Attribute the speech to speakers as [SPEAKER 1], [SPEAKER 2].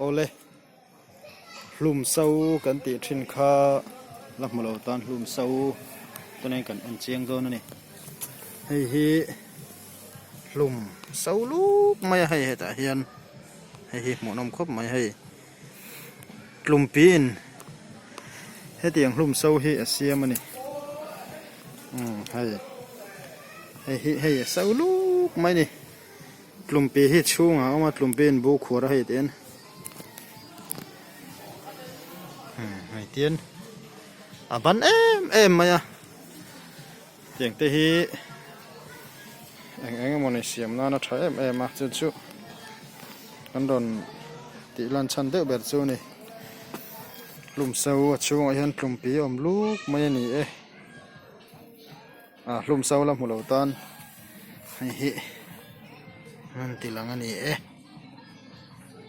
[SPEAKER 1] Awle hlum so kan tih thin kha la hmu lo tan hlum so tunah kan en chiang dawn a ni hei hi hlum so luk mai a hei hetah hian hei hi hmuhnawm khawp mai hei tlumpiin hetiang hlum so hi a siam a ni umm hei hei hi hei a so luk mai a ni. Tlumpi hi chhungah a awm a tlumpi in bu khuar a hei tihian hei tihian a ban em em mai a tiang te hi eng eng emawni siam nan a tha em em a chu chu kan rawn tih lan chhan deuh ber chu a ni hlum so a chhungah hian tlumpi a awm luk mai a ni e. Ah hlum so la hmu lo tan hei hi an ti lang a ni e.